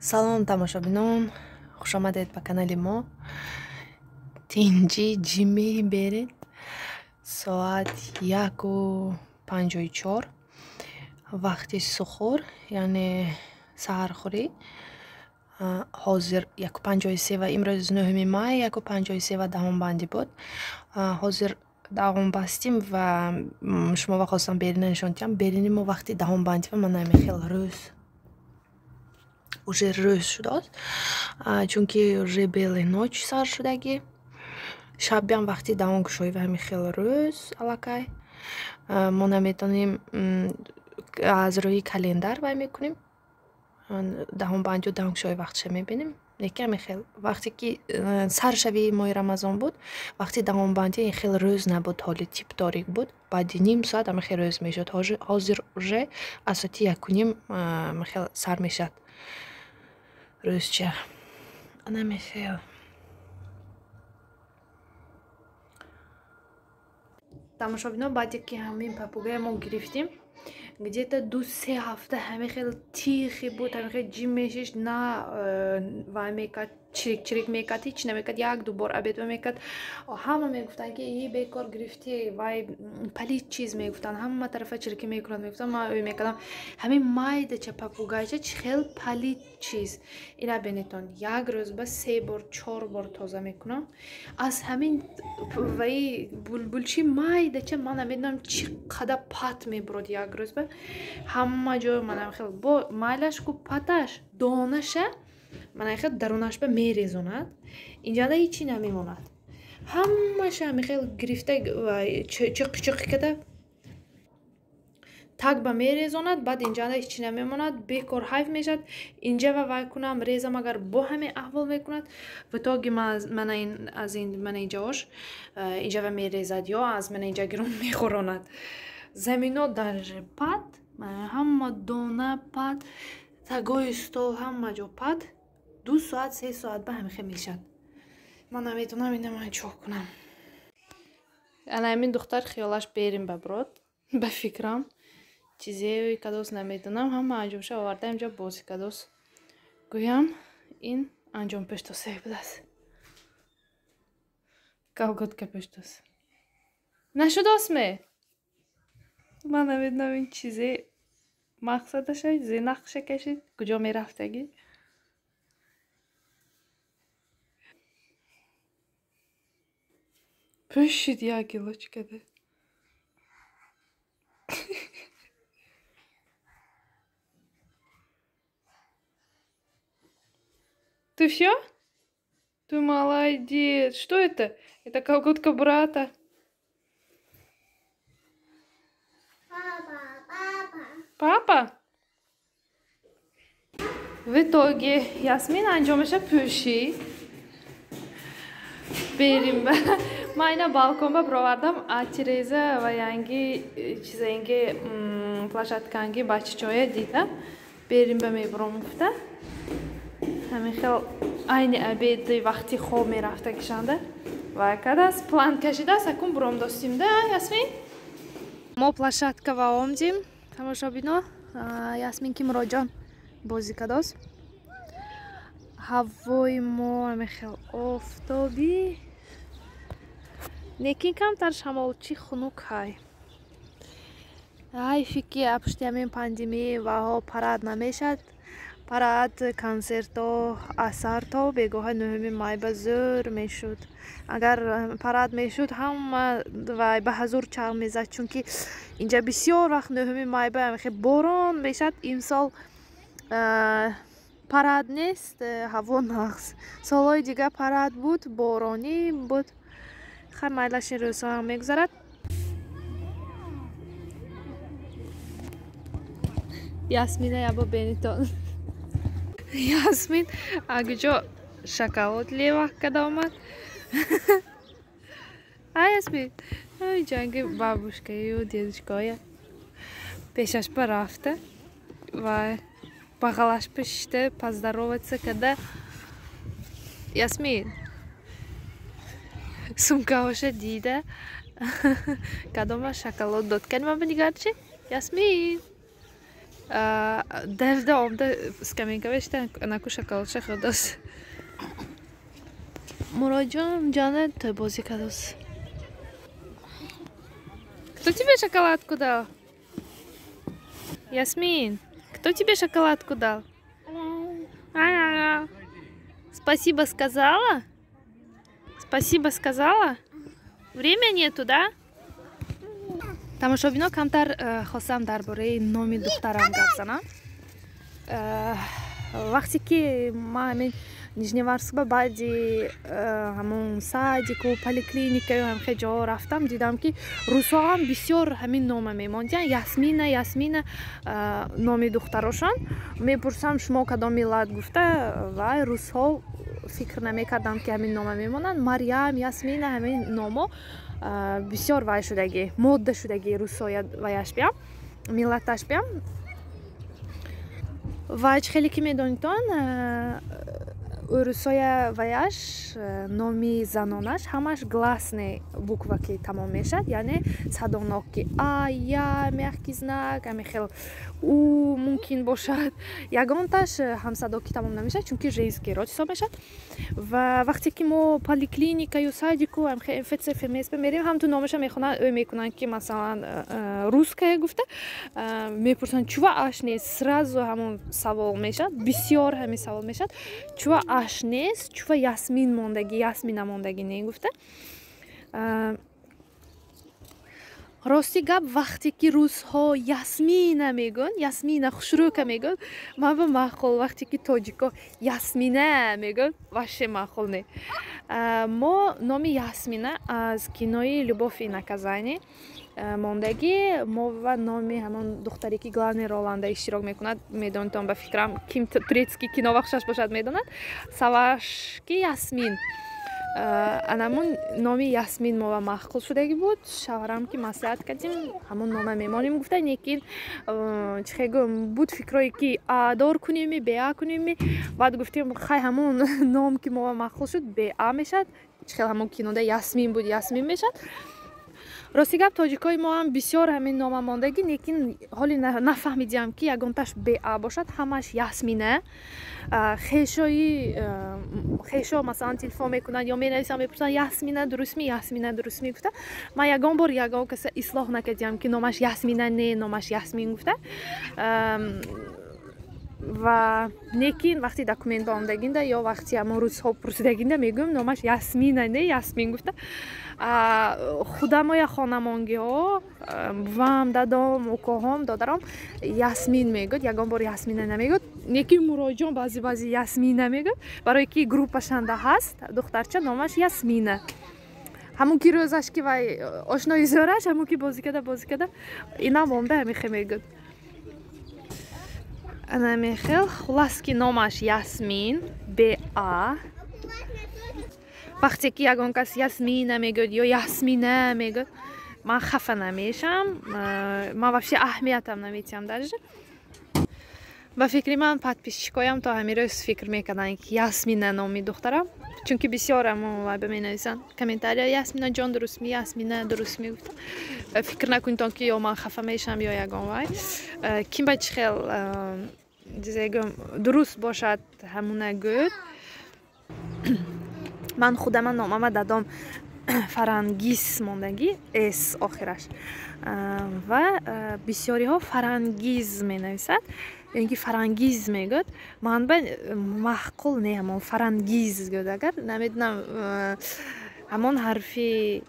Салом, тамошобинон, хушомадед ба канали мо. Тинҷӣ ҷимӣ беред. Соат 1:54, вақти сухур, яъне саҳархӯрӣ. Ҳозир 1:53 ва имрӯз 9 май 1:53 ва даҳонбандӣ буд. Ҳозир даҳон бастим ва шумо хостам берина нишон диҳам. Берини мо вақти даҳонбандӣ ва ман намехел рӯз уже рӯз шудааст, чунки уже белый ночь сар шудагӣ. Шабиам вақти даҳонкушоӣ ва ҳамин хел рӯз аллакай. Мо наметавонем, аз рӯи календар вай мекунем. Даҳонбандию даҳонкушоӣ вақтша мебинем. Лекин ҳамин хел вақте ки саршавии моҳи Рамазон буд, вақти даҳонбандӣ ин хел рӯз набуд, ҳоли тип торик буд. Баъди ним соат ҳамин хел рӯз мешуд. Ҳозир уже аз соати 1:30 ҳамин хел сар мешавад рӯзча. Ана хел. Тамошобино, баъде ки ҳамин попугая мо гирифтим, где-то 2-3 ҳафта ҳамин хел тихи буд, ҳамин хел ҷим мешишт, на вай мекард, чирик чирик мекард, ҳеч намекард, як-ду бор обед мекард. Ҳама мегуфтанд, ки и бекор гирифтӣ, вай палид чиз мегуфтанд, ҳама тарафа чирикӣ мекунад, мегуфтанд. Ман ӯй мекардам, ҳамин майдача попугайча чӣ хел палид чиз. Ина бинетон, як рӯз ба 3 бор 4 бор тоза мекунам. Аз ҳамин ваи булбулчи майдача ман намедонам чӣ қадар пат мебурод як рӯз ба. Ҳама ҷо манам хел бо майлаш ку паташ донаша мана хел дарунаш ба мерезонад, инҷада ҳечи намемонад. Ҳамаша ҳамин хел гирифта чиқи чиқи када так ба мерезонад, баъд инҷада ҳечи намемонад, бекор ҳайф мешавад. Инҷа ва вай кунам резам, агар бо ҳамин аҳвол мекунад. В итоге мана аз ин мана инҷаош инҷа ва мерезад ё аз мана инҷа гирон мехӯронад. Замино даже пат, ҳама дона пат, тагои стол ҳама ҷо пат. 2 соат 3 соат ба ҳамин хел мешавад. Ман наметавонам ина ман чо кунам. Ана ҳамин духтар хиёлаш берим ба брод, ба фикрам чизе кадос намедонам, ҳама анҷомша оварда инҷо бозӣ кадос. Гӯям ин анҷом пештосе будааст. Колготка пештос. Нашудост ме? Ман намедонам ин чизе мақсадаша, чизе нақша кашид, куҷо мерафтагӣ. Пӯшид як гилочкада. Ты всё? Ты молодец. Что это? Это колготка брата. Папа, папа. Папа? В итоге Ясмин анҷомаша пӯшид. Берим ба. Ман ина балкон ба бировардам, а тиреза ва янги чизаинги площадканги бачачоя дида. Берим ба мебуром гуфта. Ҳамин хел айни обеди вақти хоб мерафта кишанда. Вай кадааст, план кашидааст, акун буром достим да, Ясмин? Мо площадка ва омдим, тамошобино. Ясмин ки Муроҷон бозӣ кадост. Ҳавои мо ҳамин хел офтобӣ, лекин камтар шамолчи хунук ҳай. Ҳайфи ки пушти ҳамин пандемия ваҳо парад намешад. Парад, консертҳо, асарто бегоҳа 9 май ба зӯр мешуд. Агар парад мешуд, ҳама вай ба ҳазур чағ мезад, чунки инҷа бисёр вақт 9 май ба ҳамин борон мешад. Имсол парад нест, ҳаво нағз. Солҳои дигар парад буд, боронӣ буд. Хай майлаш ин рӯзҳо ҳам мегузарад. Ясмина ябо бенитон. Ясмин агиҷо шоколад левах када омад. А Ясмин, ай ҷанги бабушкаю дедушкая пешаш ба рафта ва бағалаш пишта поздороваться када. Ясмин сумкаҳоша дида кадома шоколад дод. Кани ман ба нигарчи? Ясмин Давда омда скамейка бешта анаку шоколадша хӯрдааст. Муроҷон ҷана тойбозӣ кардааст. Кто тебе шоколадку дал? Ясмин, кто тебе шоколадку дал? Спасибо сказала? Спасибо сказала? Время нету, да? Тамошобино, камтар хостам дар бораи номи духтарам гап занам. Вақте ки ман ҳамин Нижневартовск ба баъди ҳамон садику поликлиникаю ҳамхе ҷоҳо рафтам, дидам, ки русҳо ҳам бисёр ҳамин нома мемондиянд: Ясмина, Ясмина номи духтарошон. Мепурсам, шумо кадом миллат гуфта, вай русҳо фикр намекардам, ки ҳамин нома мемонанд. Марьям, Ясмина, ҳамин номо бисёр вай шудагӣ, модда шудагӣ русҳо ваяш биям, миллаташ биям. Ва чӣ хеле ки медонитон, урусоя ваяш номи занонаш ҳамаш гласный буква ки тамом мешавад, яъне садонок, ки а, я, мягкий знак, ҳамин хел у мумкин бошад. Ягонташ ҳамсадо ки тамом намешавад, чунки женский род ҳисоб мешавад. Ва вақте ки мо поликлиника ё садику МФЦ, ФМС мерем, ҳамту номаша мехонанд, ӯ мекунанд, ки масалан русская гуфта мепурсанд, чува аш нест? Сразу ҳамон савол мешавад, бисёр ҳамин савол мешавад: чува аш нест, чува Ясмин мондагӣ, Ясмина мондагӣ не гуфта. Рости гап, вақте ки русҳо Ясмина мегӯянд, Ясмина хушрӯка мегӯянд, ман ба маъқул. Вақте ки тоҷико Ясмина мегӯянд, ваще маъқул не. Мо номи Ясмина аз кинои «Любовь и наказание» мондагӣ. Мо ва номи ҳамон духтаре, ки главный роланда иштирок мекунад, медонитон, ба фикрам, ким турецкий кино вахшаш бошад, медонад, саваш ки Ясмин. Анамун номи Ясмин мова маъқул шудагӣ буд. Шавҳарам ки маслиҳат кардем, ҳамон нома мемонем гуфта. Лекин чӣ хел гӯям, буд фикрое, ки адор кунеми, беа кунеми. Баъд гуфтем, хай, ҳамон ном ки мова маъқул шуд, беа мешавад. Чӣ хел ҳамон кинода Ясмин буд, Ясмин мешавад. Рости гап, тоҷикои мо ҳам бисёр ҳамин нома мондагӣ, лекин ҳоли нафаҳмидиам, ки ягонташ беа бошад, ҳамаш Ясмина. Хешои хешо масалан телефон мекунанд ё менависанд, мепурсанд: «Ясмина дурустми, Ясмина дурустми?» гуфта. Ман ягон бор ягон каса ислоҳ накардиам, ки номаш Ясмина не, номаш Ясмин гуфта. Ва лекин вақти документ ба омдагинда ё вақти ҳамон рӯзҳо пурсидагинда мегӯям, номаш Ясмина не, Ясмин гуфта. Худамоя хонамонгиҳо, бувам, дадом, укоҳом, додаром Ясмин мегӯяд, ягон бор Ясмина намегӯяд. Лекин Муроҷон баъзе баъзе Ясмина мегӯяд, барое ки группашанда ҳаст духтарча, номаш Ясмина. Ҳамон ки рӯзаш ки вай ошнои зӯраш, ҳамон ки бозӣ када, бозӣ када, инам омда ҳамихе мегӯяд. Ана мехел. Хулас, ки номаш Ясмин беа. Вақте ки ягон кас Ясмина мегӯяд ё Ясмина мегӯяд, ман хафа намешам, ман вообще аҳамиятам наметиҳам. Даже ба фикри ман, подписчикоям то ҳамин рӯз фикр мекарданд, ки Ясмина номи духтарам, чунки бисёр ба менависанд комментария: «Ясмина ҷон дурустми, Ясмина дурустми?» гуфта. Фикр накунитон, ки ё ман хафа мешам ё ягон вай. Ким ба чӣ хел дуруст бошад, ҳамуна гӯд. Ман худама номама дадом Фарангиз мондагӣ, эс охираш, ва бисёриҳо Фарангиз менависад ё ин ки Фарангиз мегӯяд. Ман ба маъқул не ҳамон Фарангиз гӯяд. Агар намедонам, ҳамон ҳарфи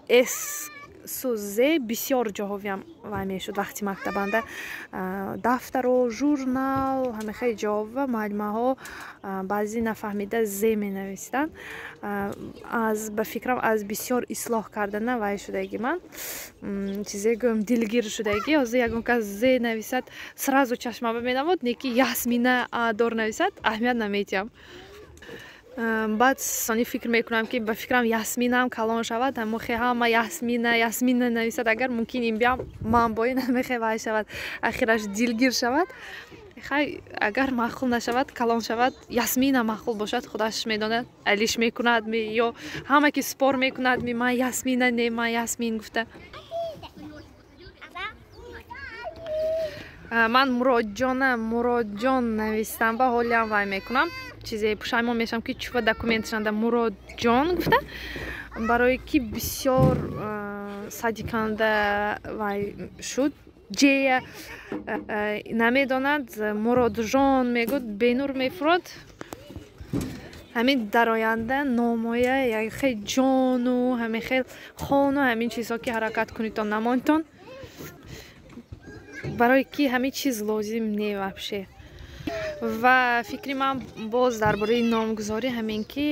эс сузе бисёр ҷоҳовиам вай мешуд. Вақти мактабанда дафтаро, журнал, ҳамихел ҷоҳова муаллимаҳо баъзе нафаҳмида зе менависиданд. Аз ба фикрам, аз бисёр ислоҳ кардана вай шудагӣ, ман чизе гӯям, дилгир шудагӣ. Ҳозир ягон кас зе нависад, сразу чашмаба менамуд, не ки Ясмина адор нависад, аҳамият наметиҳам. Баъд сони фикр мекунам, ки ба фикрам, Ясминаам калон шавад, ҳамохе ҳама Ясмина, Ясмина нависад, агар мумкин ин биям ман бо ин ҳамехе вай шавад, ахираш дилгир шавад. Хай, агар маъқул нашавад, калон шавад, Ясмина маъқул бошад, худаш медонад, алиш мекунад ми ё ҳама ки спор мекунад ми, ман Ясмина не, ман Ясмин гуфта. Ман Муродҷона, Муродҷон навистам ба ҳолиам вай мекунам, чизе пушаймон мешавам, ки чува документашанда Муродҷон гуфта, барое ки бисёр садиканда вай шуд. Ҷея намедонад, Муродҷон мегӯд, бенур мефурод. Ҳамин дар оянда номоя як хел ҷону ҳамин хел хону ҳамин чизҳо ки ҳаракат кунитон, намонитон, барое ки ҳамин чиз лозим не вообще. Ва фикри ман боз дар бораи номгузорӣ ҳамин ки,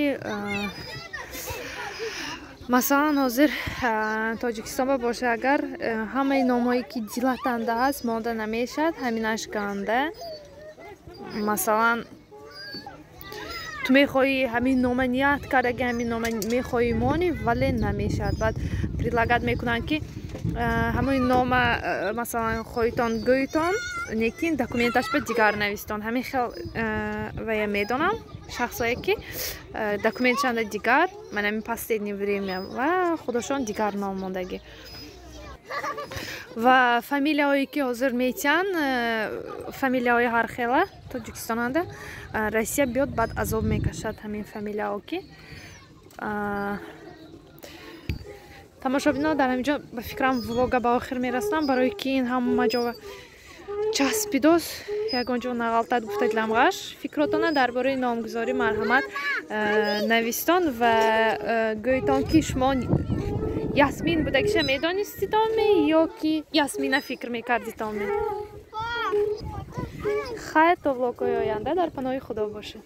масалан, ҳозир Тоҷикистон ба боша, агар ҳамаи номҳое ки дилатанда ҳаст, монда намешавад, ҳаминаш ганда. Масалан, ту мехоҳӣ ҳамин нома, ният кардаги ҳамин нома мехоҳӣ монӣ, вале намешавад. Баъд предлагать мекунанд, ки ҳамои нома, масалан, хоҳитон, гӯйтон, лекин документаш ба дигар навистон. Ҳамин хел вая медонам шахсое ки документшанда дигар, ман ҳамин последнее время ва худошон дигар ном мондагӣ. Ва фамилияҳое ки ҳозир метиҳанд, фамилияҳои ҳархела тоҷикистонанда, Россия биёд, баъд азоб мекашад ҳамин фамилияҳо ки. Тамошобино, дар ҳамин ҷо ба фикрам влога ба охир мерасонам, барои ки ин ҳама ҷо часпидоз, ягон ҷо нағалтад гуфта дилам ғаш. Фикротона дар бораи номгузорӣ марҳамат навистон ва гӯйтон, ки шумо Ясмин будагиша медониститонме ё ки Ясмина фикр мекардитонме. Хайр, то влогҳои оянда дар паноҳи Худо бошед.